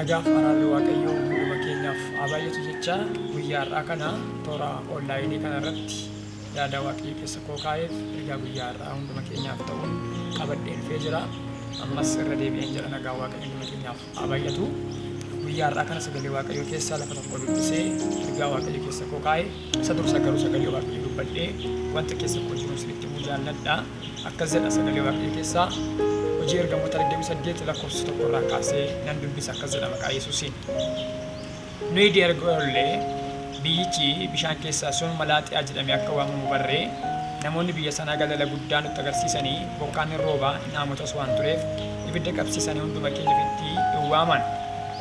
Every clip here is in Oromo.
Nagaaf araarri Waaqayyoo hunduma keenyaaf haa baay'atu jecha guyyaa har'aa kana toora onlaayinii kana irratti yaada Waaqayyo keessa koo kaa'eef ergaa guyyaa har'aa hunduma keenyaaf ta'uun qabadhee dhufee jira. Ammas irra deebi'een jedha nagaan Waaqayyo hunduma keenyaaf haa baay'atu. Guyyaa har'aa kana sagalee Waaqayyoo keessaa lafa tokko dubbisee ergaa Waaqayyo keessa koo kaa'e isa dursa garuu sagalee Waaqayyoo dubbadhee wanta keessa koo jiru isinitti himuu jaalladha. Akkas jedha sagalee Waaqayyoo keessaa Hojii Ergamoota 28 lakkoofsa 1 irraa kaasee nan dubbisa akkas jedha maqaa Yesuusiin. Nuyi erga oollee biyyichi bishaan keessaa sun Malaaxiyaa jedhamee akka waamamu barree namoonni biyya sanaa galala guddaa nutti agarsiisanii bokkaan hin rooba hin dhaamotas waan tureef ibidda qabsiisanii hunduma keenya ofitti in waaman.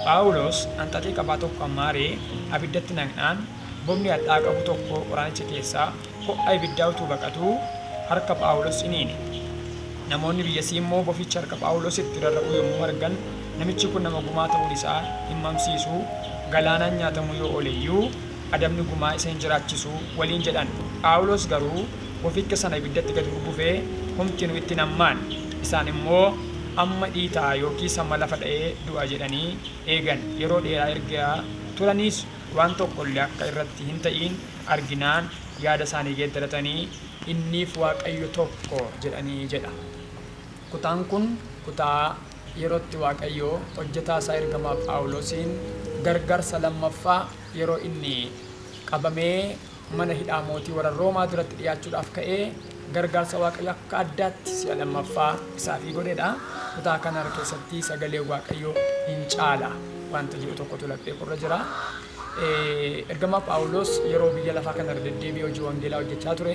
Phaawulos hanxaxii qabaa tokko hammaaree abiddatti naqnaan bobni hadhaa qabu tokko qoraanicha keessaa ho'a ibiddaa utuu baqatuu harka Phaawulos ciniine. Namoonni biyyasii immoo bofichi harka Phaawulositti rarra'uu yommuu argan, Namichi kun nama gumaa ta'uun isaa hin mamsiisu, galaanaan nyaatamuu yoo oole iyyuu, adabni gumaa isa hin jiraachisu waliin jedhan. Phaawulos garuu boficha sana ibiddatti gad hurgufee, homtinuu itti hin hammaanne. Isaan immoo, Amma dhiita'a yookiis amma lafa dha'ee du'a jedhanii eegan. Yeroo dheeraa erga turaniis waan tokko illee akka irratti hin ta'iin arginaan yaada isaanii geeddaratanii, Inniif Waaqayyo tokko jedhanii jedha. Kutaan kun kutaa yeroo itti Waaqayyo hojjetaa isaa ergamaa Phaawulosiin gargaarsa lammaffaa yeroo inni qabamee mana hidhaa mootii warra Roomaa duratti dhiyaachuudhaaf ka'ee gargaarsa Waaqayyo akka addaatti si'a lammaffaa isaafii godhedha. Kutaa kana keessatti sagaleen Waaqayyo hin caala wanta jedhu tokkotu laphee koorra jira. Ergamaa Phaawulos yeroo biyya lafaa kana irra deddeebi'ee hojii wangeelaa hojjechaa ture,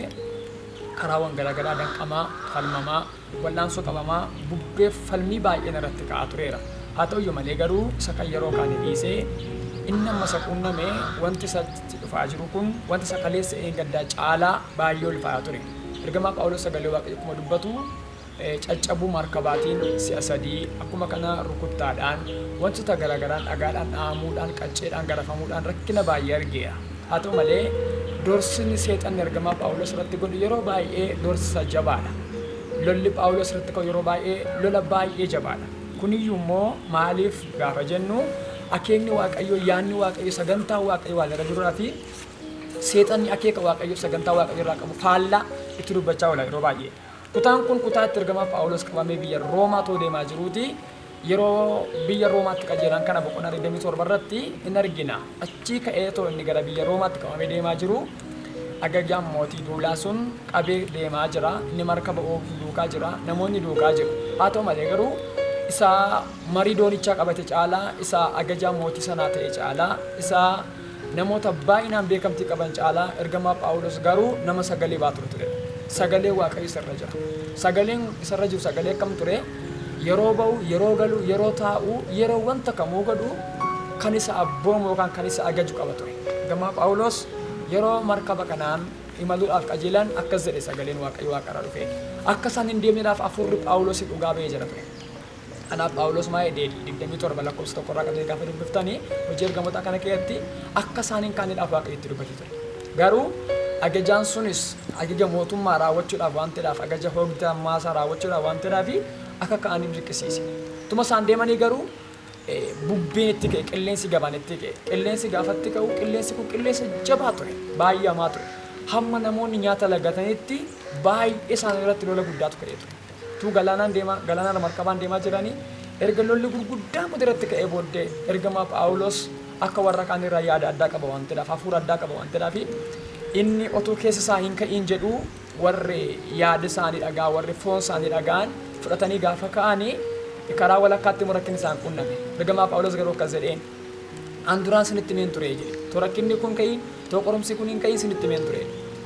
karaawwan garaagaraa danqamaa, falmamaa, wal'aansoo qabamaa, bubbee falmii baay'een irratti ka'aa tureera. Haa ta'uyyuu malee garuu isa kan yeroo kaanii dhiisee inni amma isa quunname wanti isatti dhufaa jiru kun wanta isa kaleessa eengaddaa caalaa baay'ee ulfaataa ture. Ergamaa Phaawulos sagalee Waaqayyoo akkuma dubbatu caccabuu markabaatiin si'a 3, akkuma kana rukuttaadhaan, wantoota garaagaraan, dhagaadhaan dha'amuudhaan, qacceedhaan garafamuudhaan rakkina baay'ee argeera. Haa ta'u malee, doorsisni Seexanni ergamaa Phaawulos irratti godhu yeroo baay'ee doorsisa jabaadha. Lolli Phaawulos irratti ka'u yeroo baay'ee lola baay'ee jabaadha. Kuniyyuu immoo maaliif gaafa jennu akeekni Waaqayyoo, yaadni Waaqayyoo, sagantaan Waaqayyoo waan irra jiruudhaa fi Seexanni akeeka Waaqayyoo, sagantaa Waaqayyoo irraa qabu faallaa itti dubbachaa oola yeroo baay'ee. Kutaan kun kutaa itti ergamaa Phaawulos qabamee biyya Roomaa too deemaa jiruuti. Yeroo biyya Roomaatti qajeelan kana boqonnaa 27 irratti in argina. Achii ka'ee too inni gara biyya Roomaatti qabamee deemaa jiru agajaan mootii duulaa sun qabee deemaa jira. Inni markaba oofu duukaa jira. Namoonni duukaa jiru. Haa ta'u malee garuu isa marii doonichaa qabate caalaa, isa agajaa mootii sanaa ta'e caalaa, isa Namoota baay'inaan beekamtii qaban caalaa ergamaa Phaawulos garuu nama sagalee baatu ture. Sagaleen Waaqayyo isa irra jira. Sagaleen isa irra jiru sagalee akkam ture? Yeroo ba'u, yeroo galu, yeroo taa'u, yeroo wanta kamuu godhu kan isa abboomu yookaan kan isa ajaju qaba ture. Ergamaa Phaawulos yeroo markaba kanaan imaluudhaaf qajeelan akkas jedhe sagaleen Waaqayyo waaqarraa dhufee. Akka isaan hin deemneedhaaf hafuurri Phaawulosiin dhugaa ba'ee jira ture. Kanaaf Phaawulos maa jedhe 27 lakkoofsa 1 irraa qabdanii gaafa dubbiftanii hojii ergamootaa kana keessatti akka isaan hin kaaneedhaaf Waaqayyo itti dubbatee ture. Garuu ajajaan sunis ajaja mootummaa raawwachuudhaaf waan ta'eedhaaf ajaja hoogganaa isaa raawwachuudhaaf waan ta'eedhaaf akka ka'aniif dirqisiise. Tuma isaan deemanii garuu bubbeen itti ka'e qilleensi gabaan itti ka'e qilleensi gaafa itti ka'u qilleensi kun qilleensa jabaa ture baay'ee hamaa ture hamma namoonni nyaata lagatanitti baay'ee isaan irratti lola guddaatu ka'ee ture. Utuu galaanaan deemaa, galaanarra markabaan deemaa jiranii, erga lolli gurguddaan kun irratti ka'ee booddee, ergamaa Phaawulos akka warra kaan irraa yaada addaa qaba waan ta'eedhaaf, hafuura addaa qaba waan ta'eedhaaf, inni otuu keessa isaa hin ka'iin jedhuu warri yaada isaanii dhagaa, warri foon isaanii dhaga'an fudhatanii gaafa ka'anii karaa walakkaatti immoo rakkinni isaan qunname. Ergamaa Phaawulos garuu akkas jedheen, An duraan sinitti himeen ture jedhe. Too rakkinni kun ka'iin, too qorumsi kun hin ka'iin sinitti himeen ture.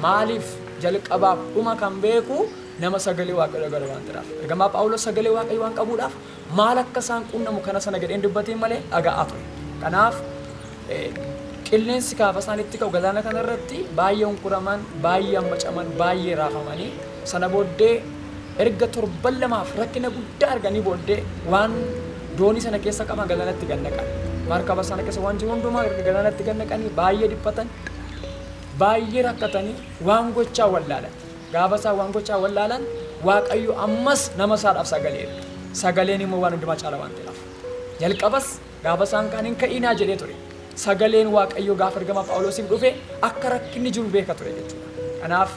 Maaliif jalqabaaf dhuma kan beeku nama sagalee Waaqayyoo dhaga'u waan ta'eef. Ergamaa Phaawulos sagalee Waaqayyoo waan qabuudhaaf maal akka isaan qunnamu kana sana jedheen dubbateen malee dhaga'aa ture. Kanaaf qilleensi gaafa isaan itti ka'u galaana kana irratti baay'ee hunkuraman, baay'ee hammacaman, baay'ee raafamanii sana booddee erga torban lamaaf rakkina guddaa arganii booddee waan doonii sana keessa qaban galaanatti gad naqan. Markaba sana keessa waan jiru hundumaa erga galaanatti gad naqanii baay'ee dhiphatan, baay'ee rakkatanii waan gochaa wallaalan. Gaafa isaan waan gochaa wallaalan Waaqayyo ammas nama isaadhaaf sagalee erge. Sagaleen immoo waan hundumaa caala waan ta'eef. Jalqabas Gaafa isaan ka'an hin ka'inaa jedhee ture. Sagaleen Waaqayyoo gaafa ergamaa Phaawulosiif dhufe akka rakkinni jiru beeka ture jechuudha. Kanaaf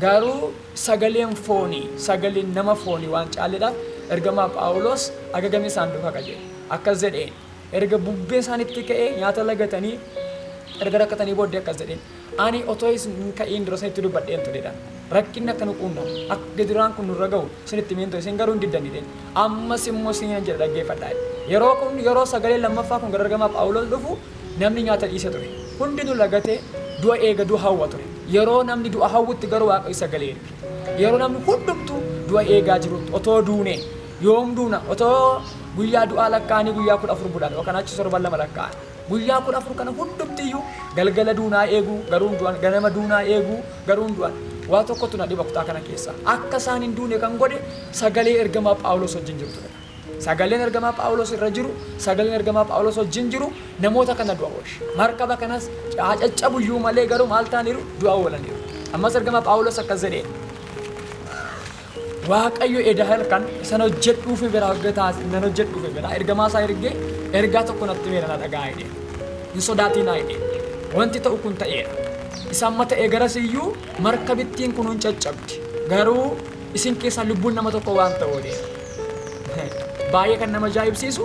garuu sagaleen foonii, sagaleen nama foonii waan caaledhaaf ergamaa Phaawulos agagamee isaan duukaa qajeele. Akkas jedheen, erga bubbeen isaanitti ka'ee nyaata lagatanii erga rakkatanii booddee akkas jedheen, ani otoo isin hin ka'iin dura isinitti dubbadheen turedha. Rakkinni akka nu quunnamu, akka gidiraan kun nurra ga'u isinitti himeen ture, isin garuu hin diddan jedheen. Ammas immoo isiniinan jedha dhaggeeffadhaa jedhe. Yeroo kun yeroo sagaleen lammaffaa kun gara ergamaa Phaawulos dhufu namni nyaata dhiise ture. Hundinuu lagatee du'a eega du'a hawwa ture. Yeroo namni du'a hawwutti garuu Waaqayyo sagalee erge. Yeroo namni hundumtuu du'a eegaa jirutti otoo duunee yoom duuna otoo guyyaa du'aa lakkaa'anii guyyaa 14 bulan yookaan achi torban lama lakkaa'an. Guyyaa 14 kana hundumtiyyuu galgala duunaa eeguu garuu hin du'an, ganama duunaa eeguu garuu hin du'an. Waa tokkotu na dhiba kutaa kana keessaa. Akka isaan hin duune kan godhe sagalee ergamaa Phaawulos wajjin jiru ture. Sagaleen ergamaa Phaawulos irra jiru, sagaleen ergamaa Phaawulos wajjin jiru namoota kana du'a oolche. Markaba kanas haa caccabu iyyuu malee garuu maal ta'aniiru? Du'a oolaniiru. Ammas ergamaa Phaawulos akkas jedheen. Waaqayyo eda halkan isan hojjedhuufi biraa hojjetaa nan hojjedhuufi biraa ergamaa isaa ergee ergaa tokko natti himeera na dhaga'aa jedheen. Hin sodaatinaa jedheen. Wanti ta'u kun ta'eera. Isa amma ta'e garas iyyuu markabittiin kun hin caccabdi. Garuu isin keessaa lubbuun nama tokko waan ta'u jedheen. Baay'ee kan nama ajaa'ibsiisu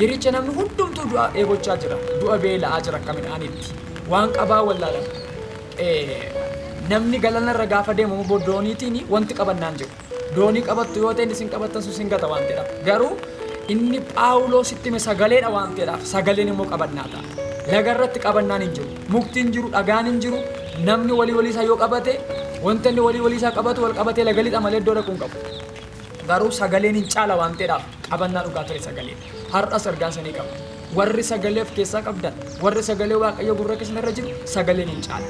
yericha namni hundumtuu du'a dheebochaa jira. Du'a beela'aa jira akka midhaaniitti. Waan qabaa wallaalan. Namni galana irra gaafa deemu immoo dooniitiin wanti qabannaan jiru. Doonii qabattu yoo ta'e inni isin qabattan sun isin gata waan ta'eedhaaf. Garuu inni Phaawuloositti hime sagaleedha waan ta'eedhaaf sagaleen immoo qabannaa ta'a. Laga irratti qabannaan hin jiru. Mukti hin jiru, dhagaan hin jiru. Namni walii walii isaa yoo qabate wanta inni walii walii isaa qabatu wal qabatee laga lixa malee iddoo dhaquu hin qabu. Garuu sagaleen hin caala waan ta'eedhaaf qabannaa dhugaa ture sagaleen. Har'as ergaa sanii qaba. Warri sagalee of keessaa qabdan, warri sagalee Waaqayyoo gurra keessan irra jiru sagaleen hin caala.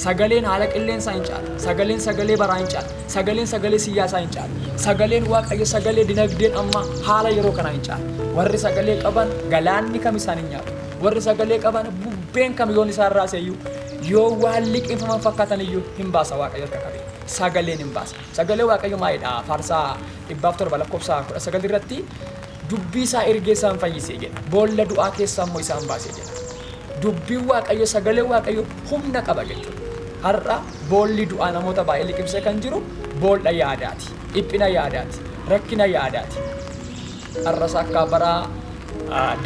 Sagaleen haala qilleensaa hin caala. Sagaleen sagalee baraa hin caala. Sagaleen sagalee siyyaasaa hin caala. Sagaleen Waaqayyo sagalee dinagdeen amma haala yeroo kanaa hin caala. Warri sagalee qaban galaanni kam isaan hin nyaatu. Warri sagalee qaban bubbeen kam yoon isaan raase iyyuu yoo waan liqinfaman fakkaatan iyyuu hin baasa Waaqayyo harka qabee. Sagaleen hin baasa. Sagalee Waaqayyo maalidha? Faarsaa 107 lakkoofsa 19 irratti dubbii isaa ergee isaan fayyise jedha. Boolla du'aa keessaa immoo isaan baase jedha. Dubbiin Waaqayyo sagalee Waaqayyo humna qaba jechuudha. Har'a boolli du'aa namoota baay'ee liqimsee kan jiru boolla yaadaati. Dhiphina yaadaati. Rakkina yaadaati. Har'as akka bara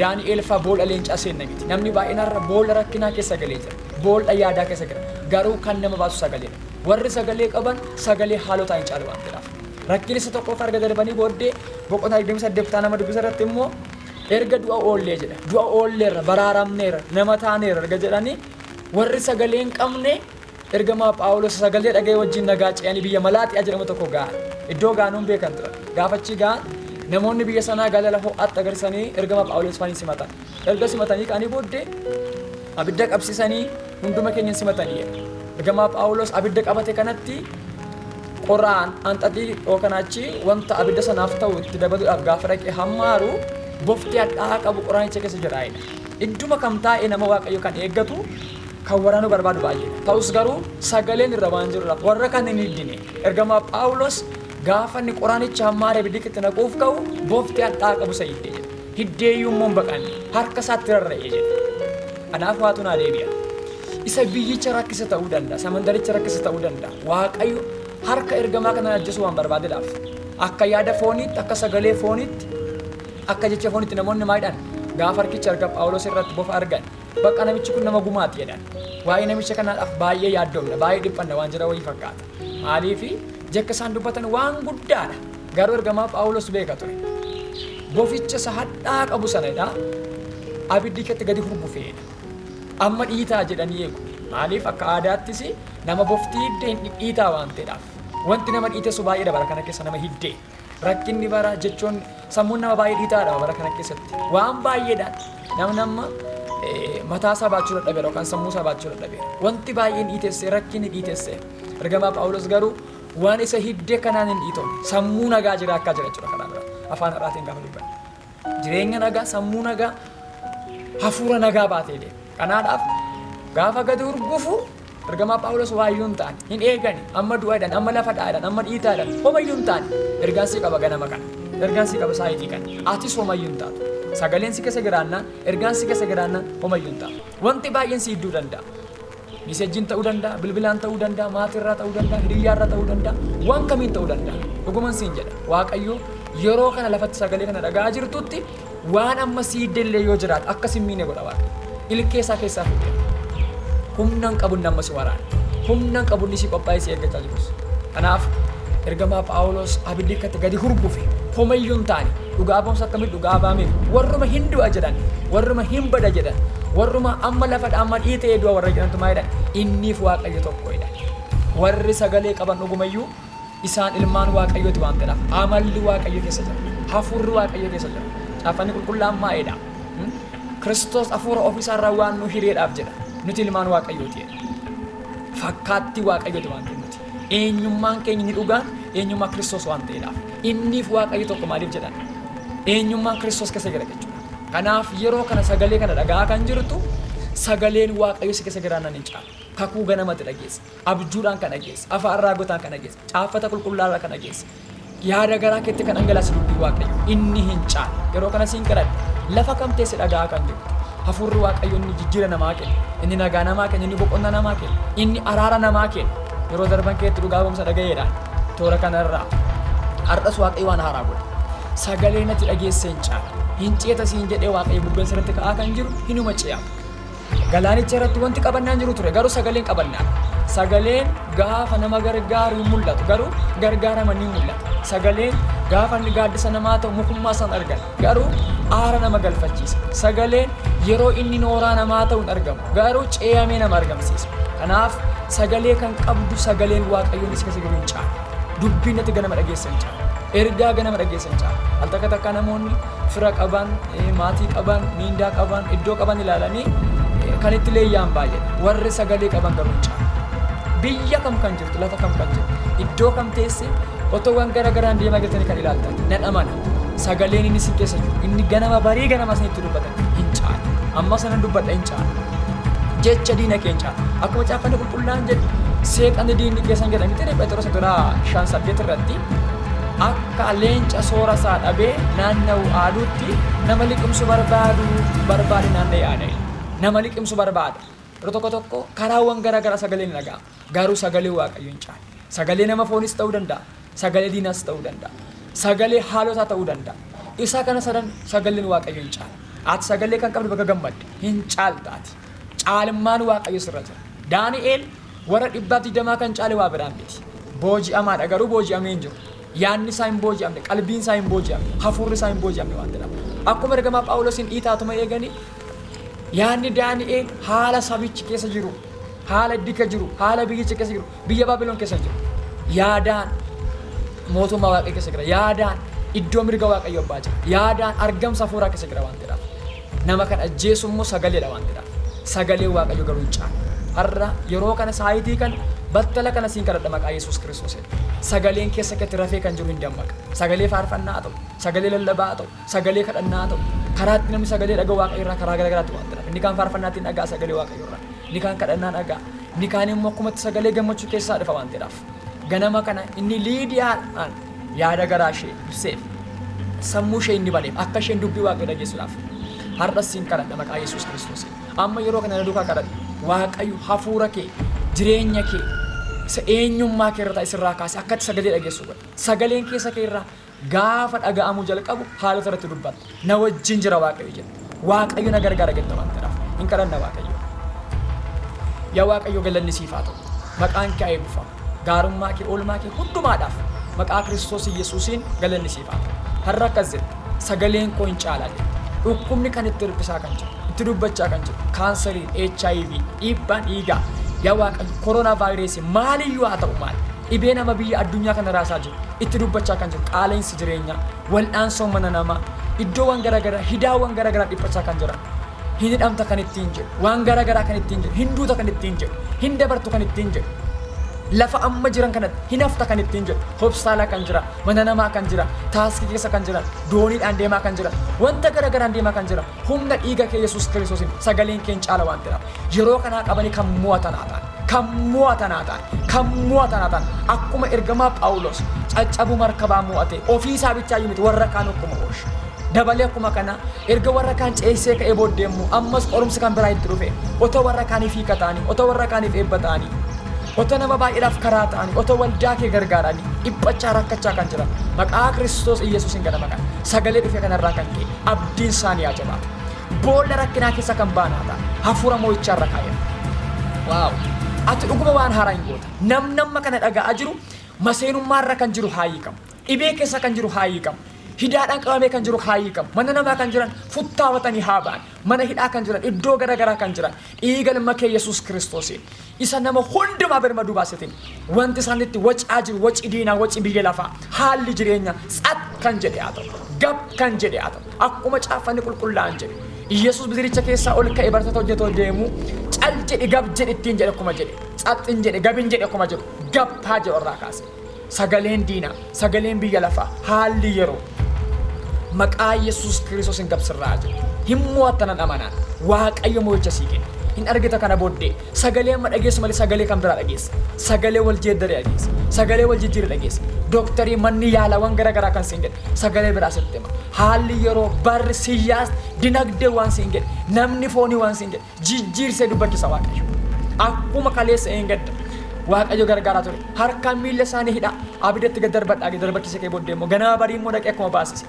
Daani'eel fa'aa boolla leencaa seenna miti. Namni baay'een har'a boolla rakkinaa keessa galee jira. Boolla yaadaa keessa jira. Garuu kan nama baasu sagaleedha. Warri sagalee qaban sagalee haalotaa hin caalu waan ta'eedhaaf. Rakkina isa tokkoffaa erga darbanii booddee boqonnaa 28 kutaa nama dubbisa irratti immoo erga du'a oollee jedha. Du'a oolleerra, baraaramneerra, nama taaneerra erga jedhanii warri sagalee hin qabne ergamaa Phaawulos sagalee dhaga'ee wajjin nagaa ce'anii biyya Malaaxiyaa jedhamu tokko ga'an. Iddoo ga'an beekan turan. Gaafa achi ga'an namoonni biyya sanaa galala ho'aatti agarsiisanii ergamaa Phaawulos faanii simatan. Erga simatanii ka'anii booddee abidda qabsiisanii hunduma keenya simatanii jedha. Ergamaa Phaawulos abidda qabate kanatti qoraan anxaxii yookaan achi wanta abidda sanaaf ta'u itti dabaluudhaaf gaafa dhaqee hammaaru bofti hadhaa'aa qabu qoraanicha keessa jira jedha. Idduma kam taa'ee nama Waaqayyo kan eeggatu kan waraanuu barbaadu baay'eedha. Ta'us garuu sagaleen irra waan jiruudhaaf warra kan hin hiddine. Ergamaa Phaawulos gaafa inni qoraanicha hammaaree abiddi itti naquuf ka'u bofti hadhaa'aa qabu isa hiddee jedha. Hiddeeyyuu immoo hin baqanne harka isaatti rarra'ee jedha. Kanaaf waatu naa deebi'a. Isa biyyicha rakkisa ta'uu danda'a, isa mandaricha rakkisa ta'uu danda'a. Waaqayyo harka ergamaa kanaan ajjeesuu waan barbaadeedhaaf. Akka yaada fooniitti, akka sagalee fooniitti, akka jecha fooniitti namoonni maal jedhan? Gaafa harkicha erga Phaawulos irratti bofa argan, bakka namichi kun nama gumaati jedhan. Waa'ee namicha kanaadhaaf baay'ee yaaddoomna, baay'ee dhiphanna waan jira wayii fakkaata. Maaliifi jakka isaan dubbatan waan guddaadha. Garuu ergamaa Phaawulos beeka ture. Boficha isa hadhaa qabu sanadha. Abiddi keessatti gadi hurgufeedha. Amma dhiitaa jedhanii eegu. Maaliif akka aadaattis nama bofti hidde hin dhidhiitaa waan ta'eedhaaf. Wanti nama dhiitessu baay'eedha bara kana keessa nama hiddee. Rakkinni bara jechuun sammuun nama baay'ee dhiitaadha bara kana keessatti. Waan baay'eedhaan namni amma mataa isaa baachuu dadhabeera yookaan sammuu isaa baachuu dadhabeera. Wanti baay'een dhiitesse rakkinni dhiitesse. Ergamaa Phaawulos garuu waan isa hidde kanaan hin dhiitomne. Sammuu nagaa jira akka jira jechuudha karaa biraa. Afaan har'aatiin gaafa dubbanne. Jireenya nagaa, sammuu nagaa, hafuura nagaa baatee deema. Kanaadhaaf gaafa gadi hurgufu ergamaa Phaawulos waayyuu hin taane, hin eegani, amma du'a jedhan, amma lafa dha'a jedhan, amma dhiitaa jedhan, homayyuu hin taane. Ergaan si qaba ganama kana. Ergaan si qaba saayitii kana. Atis homayyuu hin taatu. Sagaleen si keessa jiraannaan, ergaan si keessa jiraannaan homayyuu hin taatu. Wanti baay'een si hidduu danda'a. Miseejjiin ta'uu danda'a, bilbilaan ta'uu danda'a, maatirraa ta'uu danda'a, hiriyyaarraa ta'uu danda'a, waan kamiin ta'uu danda'a. Dhuguman siin jedha. Waaqayyo yeroo kana lafatti sagalee kana dhaga'aa jirtutti waan amma si hidde illee yoo jiraate akka si hin miine godha Waaqayyo. Ilkee isaa keessaa fuudheera. Humna hin qabu inni amma si waraana. Humna hin qabu inni si qophaa'ee si eeggachaa jirus. Kanaaf ergamaa Phaawulos abiddi akkatti gadi hurgufe homayyuu hin taane dhugaa ba'umsa akkamitti dhugaa ba'ameef warruma hin du'a jedhan warruma hin bada jedhan warruma amma lafa amma dhiitee du'a warra jedhantu maa jedhan inniif Waaqayyo tokko jedhan. Warri sagalee qaban dhugumayyuu isaan ilmaan Waaqayyooti waan ta'eedhaaf amalli Waaqayyo keessa jira. Hafuurri Waaqayyo keessa jira. Caaffanni qulqullaa'aan maa'eedha. Kiristoos hafuura ofiisaarraa waan nu hireedhaaf jedha. Nuti ilmaan Waaqayyooti jedha. Fakkaattii Waaqayyooti waan ta'eef nuti. Eenyummaan keenya inni dhugaan eenyummaa Kiristoos waan ta'eedhaaf. Inniif Waaqayyo tokko maaliif jedhan? Eenyummaan Kiristoos keessa jira jechuudha. Kanaaf yeroo kana sagalee kana dhaga'aa kan jirtu sagaleen Waaqayyo si keessa jiraannaan hin caalu. Kakuu ganamatti dhageessa. Abjuudhaan kan dhageessa. Afaan raagotaan kan dhageessa. Caaffata qulqullaa'aa kan dhageessa. Yaada garaa keetti kan dhangalaase dubbii Waaqayyo inni hin caalu. Yeroo kana siin kadhadha. Lafa kam teesse dhaga'aa kan jirtu. Hafuurri Waaqayyo inni jijjiira namaa kenna. Inni nagaa namaa kenna. Inni boqonnaa namaa kenna. Inni araara namaa kenna. Yeroo darban keetti dhugaa ba'umsa dhaga'eedhaan toora kanarraa. Har'as Waaqayyo waan haaraa godha. Sagalee natti dhageesse hin caalu. Hin ceeta siin jedhee Waaqayyo bubbeen sirratti ka'aa kan jiru hinuma ce'ama. Galaanicha irratti wanti qabannaan jiru ture garuu sagaleen qabannaa. Sagaleen gaafa nama gargaaru hin mul'atu garuu gargaaraman ni mul'ata. Sagaleen gaafa inni gaaddisa namaa ta'u mukummaa isaan argan garuu aara nama galfachiisa. Sagaleen yeroo inni nooraa namaa ta'u hin argamu garuu ce'amee nama argamsiisa. Kanaaf sagalee kan qabdu sagaleen Waaqayyoon isa keessa jiru hin caalu. Dubbiin ati ganama dhageessa hin caalu. Ergaa ganama dhageessa hin caalu. Al takka takka namoonni fira qaban, maatii qaban, miindaa qaban, iddoo qaban ilaalanii kan itti leeyyaan baay'eedha. Warri sagalee qaban garuu hin caalu. Biyya kam kan jirtu, lafa kam kan jirtu, iddoo kam teesse otoo waan gara garaan deemaa jirtanii kan ilaaltan nan amana. Sagaleen inni isin keessa jiru, inni ganama barii ganama isinitti dubbatan hin caalu. Amma sanan dubbadha hin caalu. Jecha diina kee hin caalu. Akkuma caaffanni qulqullaa'aan jedhu seexanni diinni keessan jedha miti Phexros duraa 5:8 irratti akka leenca soora isaa dhabee naanna'u aaduutti nama liqimsu barbaadu barbaade naanna'ee aada. Nama liqimsu barbaada. Yeroo tokko tokko karaawwan gara garaa sagaleen ni dhaga'ama. Garuu sagalee Waaqayyo hin caalu. Sagalee nama foonis ta'uu danda'a. Sagalee diinaas ta'uu danda'a. Sagalee haalotaa ta'uu danda'a. Isa kana sadan sagaleen Waaqayyo hin caalu. Ati sagalee kan qabdu bakka gammadde hin caalta ati. Caalmaan Waaqayyo sirra jira. Daani'eel warra 120 kan caale waa biraan miti. Booji'amaadha garuu booji'amee hin jiru. Yaadni isaa hin booji'amne, qalbiin isaa hin booji'amne, hafuurri isaa hin booji'amne waan jedhamu. Akkuma ergamaa Phaawulosiin dhiitaatuma eeganii yaadni Daani'eel haala sabichi keessa jiru, haala dika jiru, haala biyyichi keessa jiru, biyya Baabilon keessa jiru. Yaadaan mootummaa Waaqayyo keessa jira. Yaadaan iddoo mirga Waaqayyo abbaa jira. Yaadaan argamsa hafuuraa keessa jira waan ta'eedhaaf. Nama kan ajjeesu immoo sagaleedha waan ta'eedhaaf. Sagalee Waaqayyo garuu hin caalu. Har'a yeroo kana saayitii kana battala kana siin kadhadha maqaa Yesuus Kiristoosiin. Sagaleen keessa keetti rafee kan jiru hin dammaqa. Sagalee faarfannaa haa ta'u, sagalee lallabaa haa ta'u, sagalee kadhannaa haa ta'u. Karaatti namni sagalee dhaga'u Waaqayyo irraa karaa gara garaatti waan ta'eef. Inni kaan faarfannaatiin dhaga'a sagalee Waaqayyo irraa. Inni kaan kadhannaa dhaga'a. Inni kaan immoo akkumatti sagalee gammachuu keessaa dhufa waan ta'eedhaaf. Ganama kana inni Liidiyaadhaan yaada garaa ishee ibseef sammuu ishee inni baneef akka isheen dubbii Waaqayyo dhageessuudhaaf. Har'as siin kadhadha maqaa Yesuus Kiristoosiin. Amma yeroo kana na duukaa kadhadhu. Waaqayyo hafuura kee, jireenya kee, isa eenyummaa kee irra taa'e sirraa kaase akka ati sagalee dhageessu godha. Sagaleen keessa kee irraa gaafa dhaga'amuu jalqabu haalota irratti dubbatta. Na wajjin jira Waaqayyo jetta. Waaqayyo na gargaara jetta waan ta'eef. Hin kadhanna Waaqayyo. Yaa Waaqayyo galanni siif haa ta'u. Maqaan kee haa eebbifamu. Gaarummaa kee, oolmaa kee hundumaadhaaf maqaa Kiristoos Yesuusiin galanni siif haa ta'u. Har'a akkas jetta. Sagaleen koo hin caalaa jetta. Dhukkubni kan itti hir'isaa kan jiru, itti dubbachaa kan jiru, kaanseriin, HIV, dhiibbaan dhiigaa, yaa Waaqayyo, koronaa vaayirasii maaliyyuu haa ta'u maal, dhibee nama biyya addunyaa kana raasaa jiru, itti dubbachaa kan jiru, qaala'insi jireenyaa, wal'aansoo mana namaa, iddoowwan garaagaraa, hidaawwan garaagaraa dhiphachaa kan jiran, hin hidhamta kan ittiin jedhu, waan garaagaraa kan ittiin jedhu, hin duuta kan ittiin jedhu, hin dabartu kan ittiin jedhu, lafa amma jiran kanatti hin hafta kan ittiin jedhu, hospitaala kan jira, mana namaa kan jira, taaskii keessa kan jira, dooniidhaan deemaa kan jira, wanta garaagaraan deemaa kan jira, humna dhiiga kee Yesuus Kiristoosiin sagaleen kee hin caala waan ta'eef yeroo kanaa qabanii kan mo'atan haa ta'an, kan mo'atan haa ta'an, Kan mo'atan haa ta'an. Akkuma ergamaa Phaawulos caccabuu markabaa mo'ate ofii isaa bichaa iyyuu miti warra kaan akkuma oolche. Dabalee akkuma kana erga warra kaan ceesisee ka'ee booddee immoo ammas qorumsi kan biraa itti dhufe otoo warra kaaniif hiika ta'anii otoo warra kaaniif eebba ta'anii otoo nama baay'eedhaaf karaa ta'anii otoo waldaa kee gargaaranii dhiphachaa rakkachaa kan jiran maqaa Kiristoos Iyyasuusiin ganama kana sagalee dhufe kanarraa kan ka'e abdiin isaanii haa jabaatu. Boolla rakkinaa keessa kan ba'an haa ta'an. Hafuura mo'ichaa irra kaa'eera. Waaw! Ati dhuguma waan haaraa hin goota. Namni amma kana dhaga'aa jiru maseenummaa irra kan jiru haa hiikamu. Dhibee keessa kan jiru haa hiikamu. Hidaadhaan qabamee kan jiru haa hiikamu. Mana namaa kan jiran futtaafatanii haa ba'an. Mana hidhaa kan jiran, iddoo gara garaa kan jiran, dhiiga ilma kee Yesuus Kiristoosiin, isa nama hundumaa birmaduu baasetiin, wanti isaan itti wacaa jiru, waci diinaa, waci biyya lafaa, haalli jireenya tsat kan jedhe haa ta'u, gab kan jedhe haa ta'u. Akkuma caaffanni qulqullaa'an jedhe. Yesuus bidiricha keessaa ol ka'e barattoota hojjetoo deemu cal jedhi gab jedhi ittiin jedhe akkuma jedhe tsaxin jedhe gabin jedhe akkuma jedhu gab haa jedhu irraa kaase. Sagaleen diinaa, sagaleen biyya lafaa, haalli yeroo maqaa Yesuus Kiristoosiin gab sirraa haa jedhu. Hin mo'atta nan amanaan. Waaqayyo mo'icha sii kenna. Hin argita kana booddee sagalee amma dhageessu malee sagalee kan biraa dhageessa. Sagalee wal jeeddaree dhageessa. Sagalee wal jijjiiree dhageessa. Dooktarii manni yaalawwan gara garaa kan siin jedhe sagalee biraa sitti hima. Haalli yeroo barri siyyaas dinagdee waan siin jedhe namni foonii waan siin jedhe jijjiirsee dubbachisa Waaqayyo. Akkuma kaleessa eengadda Waaqayyo gargaaraa ture. Harkaan miilla isaanii hidhaa abiddatti gad darbadhaa gad darbachise kee booddee immoo ganama barii immoo dhaqee akkuma baasise.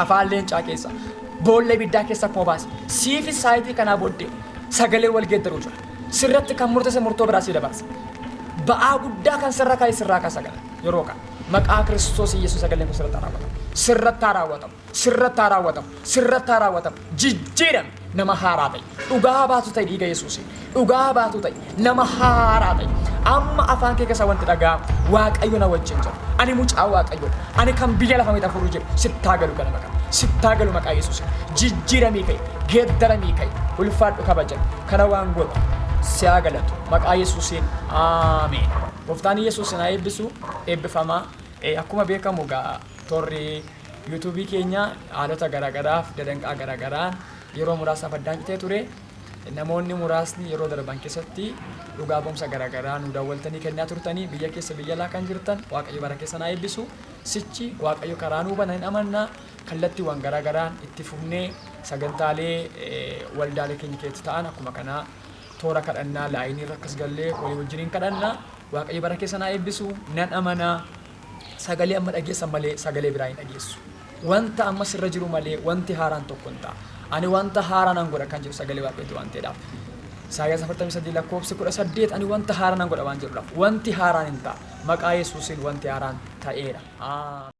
Afaan leencaa keessa boolla ibiddaa keessa akkuma baase. Siifis saayitii kanaa booddee sagalee wal geeddaruu jira. Sirratti kan murteesse murtoo biraa sii dabarsa. Ba'aa guddaa kan sirra kaa'e sirraa kaasa gala yeroo kana. Maqaa Kiristoos Iyyasuus sagaleen kun sirratti haa raawwatamu. Sirratti haa raawwatamu. Sirratti haa raawwatamu. Sirratti haa raawwatamu. Jijjiirami nama haaraa ta'i. Dhugaa baatu ta'i dhiiga Yesuusiin. Dhugaa baatu ta'i nama haaraa ta'i. Amma afaan kee keessaa wanti dhaga'amu Waaqayyo na wajjin jira. Ani mucaa Waaqayyoodha. Ani kan biyya lafa miti hafuurri jedhu sittaa galu ganama kana. Sittaa galu maqaa Yesuusiin. Jijjiiramii ka'i. Geeddaramii ka'i. Ulfaadhu kabajami. Kana waan gootu si haa galatu. Maqaa Yesuusiin. Aameen. Gooftaan Yesuus isin haa eebbisu. Eebbifamaa. Akkuma beekamu egaa toorri YouTube keenya haalota garaagaraaf dadanqaa garaagaraan yeroo muraasaaf addaan citee ture. Namoonni muraasni yeroo darban keessatti dhugaa ba'umsa garaagaraa nu daawwaltanii kennaa turtanii biyya keessa biyya alaa kan jirtan Waaqayyo bara keessan haa eebbisu. Sichi Waaqayyo karaa nuu bana hin amanna. Kallattiiwwan garaagaraan itti fufnee sagantaalee waldaalee keenya keessatti ta'an akkuma kanaa toora kadhannaa laayinii irra akkas gallee walii wajjiniin kadhanna. Waaqayyo bara keessan haa eebbisu. Nan amana. Sagalee amma dhageessan malee sagalee biraa hin dhageessu. Wanta amma sirra jiru malee wanti haaraan tokko hin ta'a. Ani wanta haaraa nan godha kan jedhu sagalee Waaqayyooti waan ta'eedhaaf. Isaayyaas 43 lakkoofsi 18 ani wanta haaraa nan godha waan jedhuudhaaf. Wanti haaraan hin ta'a. Maqaa Yesuusiin wanti haaraan ta'eera. Ameen.